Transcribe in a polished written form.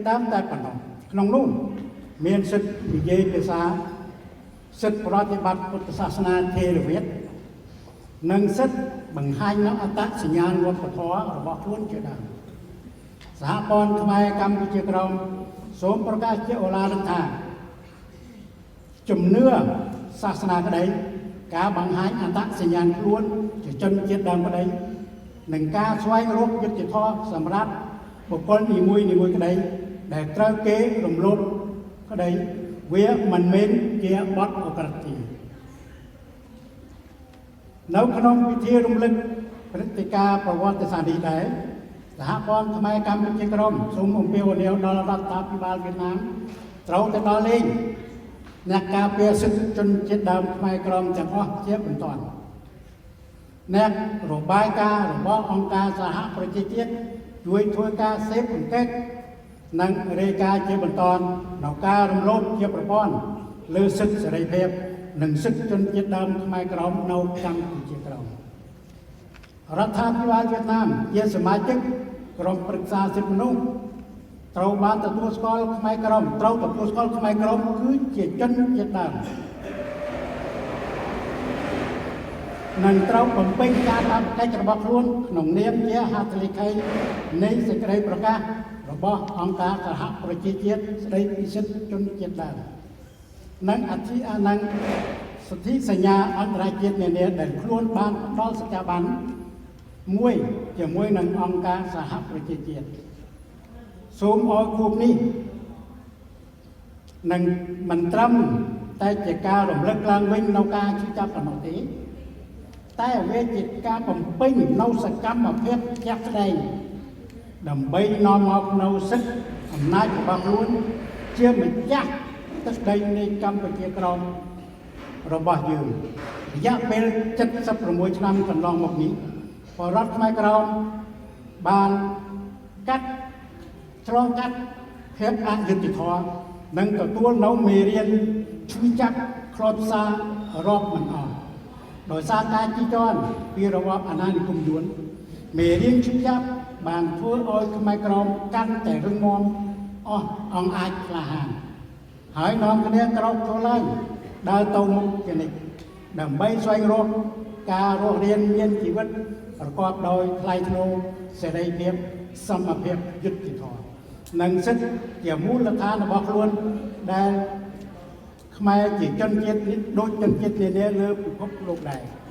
ដើមតែប៉ុណ្ណោះក្នុងនោះមានសិទ្ធិនិយាយភាសាសិទ្ធិប្រតិបត្តិពុទ្ធសាសនាថេរវាទនិងសិទ្ធិបង្ហាញនូវអត្តសញ្ញាណវប្បធម៌របស់ខ្លួនជាដើមសហព័ន្ធខ្មែរកម្ពុជាក្រោមសូមប្រកាសជាឱឡារិកថា ជំនឿសាសនាក្តីការបង្ហាញអត្តសញ្ញាណខ្លួនជាជនជាតិដើមក្តីនិងការស្វែងរកយុត្តិធម៌សម្រាប់បុគ្គលនីមួយនីមួយក្តីដែលត្រូវគេរំលោភក្តីវាមិនមែនជាបទឧក្រិដ្ឋទេនៅក្នុងពិធីរំលឹកព្រឹត្តិការណ៍ប្រវត្តិសាស្ត្រនេះដែរសហព័ន្ធខ្មែរកម្ពុជាក្រោមសូមអំពាវនាវដល់រដ្ឋាភិបាលវៀតណាមត្រូវតែដោះលែង អ្នកការពារសិទ្ធិជនជាតិដើមខ្មែរក្រោមទាំងអស់ជាបន្ទាន់អ្នករបាយការណ៍របស់អង្គការសហប្រជាជាតិជួយធ្វើការស៊ើបអង្កេតនិងរាយការណ៍ជាបន្ទាន់នៅការរំលោភជាប្រព័ន្ធលើសិទ្ធិសេរីភាព និងសិទ្ធិជនជាតិដើមខ្មែរក្រោមនៅកម្ពុជាក្រោមរដ្ឋាភិបាលវៀតណាមជាសមាជិកក្រុមប្រឹក្សាសិទ្ធិមនុស្ស ត្រូវបានទទួលស្គាល់ខ្មែរក្រោមត្រូវទទួលស្គាល់ខ្មែរក្រោមគឺជាជនជាតិដើមនិងត្រូវបំពេញការតាមកិច្ចរបស់ខ្លួនក្នុងនាមជាហត្ថលេខីនៃសេចក្តីប្រកាសរបស់អង្គការសហប្រជាជាតិស្តីពីសិទ្ធិជនជាតិដើមនិងអធិអនិងសន្ធិសញ្ញាអន្តរជាតិនានាដែលខ្លួនបានផ្ដល់សច្ចាប័នមួយជាមួយនឹងអង្គការសហប្រជាជាតិ សូមឲ្យខួបនេះនឹងមិនត្រឹមតែជាការរំលឹកឡើងវិញនៅការឈឺចាប់ប៉ុណ្ណោះទេ តែវាជាការបំពេញនៅសកម្មភាពជាក់ស្ដែងដើម្បីនាំមកនៅសិទ្ធិអំណាចរបស់ខ្លួនជាម្ចាស់ទឹកដីនៃកម្ពុជាក្រោមរបស់យើងរយៈពេល76ឆ្នាំកន្លងមកនេះពលរដ្ឋខ្មែរក្រោមបានកាត់ ឆ្លងកាត់ភាពអយុត្តិធម៌និងទទួលនៅមេរៀនឈឺចាប់ខ្លោចផ្សារាប់មិនអស់ដោយសារការជិះជាន់ពីរបបអាណានិគមយួនមេរៀនឈឺចាប់បានធ្វើឲ្យខ្មែរក្រោមកាន់តែរឹងមាំអស់អង្គអាចក្លាហានហើយនាំគ្នាក្រោកឈរឡើងដើរទៅមុខជានិច្ចដើម្បីស្វែងរកការរស់រានមានជីវិតប្រកបដោយថ្លៃថ្នូរសេរីភាពសមភាពយុត្តិធម៌និងសិទ្ធិជាមូលដ្ឋានរបស់ខ្លួនដែលខ្មែរជាជនជាតិនេះដូចជនជាតិនានាលើពិភពលោកដែរ។